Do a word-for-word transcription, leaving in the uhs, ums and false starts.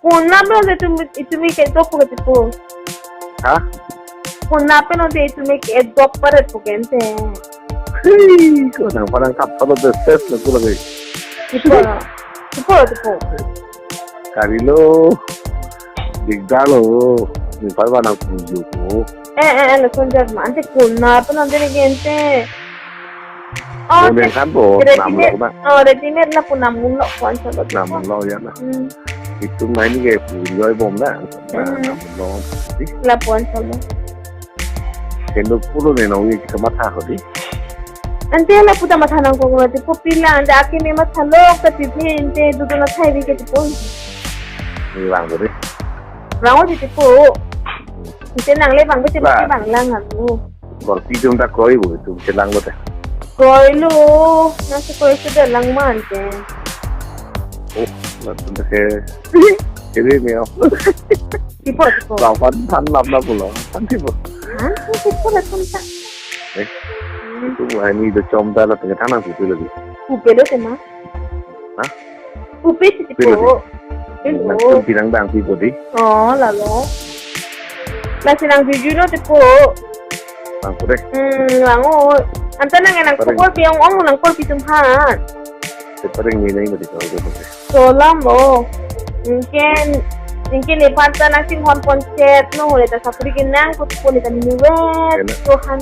Konat pen ante itum, itum ke-edok pu ke tipo. Ha? Konat pen ante itum ke-edok paret pu ke ante. Hei, ko nang parang kap solo the ses na pula ke. Tipo. Tipo, tipo. Karilo. Digdar lo. Ni parang nang pujo ko. Eh, eh, eh, lason jat ma. Ante konat pen ante lagi ante. Oh, Mo neng kan po, ready-made. Namlo na. Oh, ready-made lapu namlo ko anchot lo. Namlo ya na. Hmm. Itum nai ni ke pu enjoy bom na. Na, Hmm. Namlo. Di. Lapu anchot lo. Kendo pulo ne nong ni kamatha ko di. Ante lapu ta matha nangkok lo tipo pila, ante akeme mathalo ta pipi ante dudu na thai bi ke tipo. Ni bang ko di. Bang ko di tipo. Ante nang le bang ko tipo Ba. Bang lang aku. Korpi jum ta kroi bo itum chelanglo te. Kroilo, nasi kroi sudah lang man te. Oh, latum ta ke. Kiri ni oh. Tipo, tipo. Lapan than lap lap pulo. Than tipo. Hah? Tipo latum ta. Eh? Hmm. Itum ini do chom ta latum than nang putu lagi. Pupe lo tema. Hah? Pupe si Pupe lo tipo. Di. Pupe lo. Nang pun pinang dang tipo di. Oh, lalo. Lasi nang juju lo tipo. Nang pure. Hmm, nang o. Anta nang nang Pareng. Pukul piong ong nang kol pitum ha. Te pareng ni nai mati kau ko. Solam lo. Mungkin, mungkin ni panta nang singhon pon chet no hole ta sapri kinang kut pon ni ta minuet. Enak. Tuhan.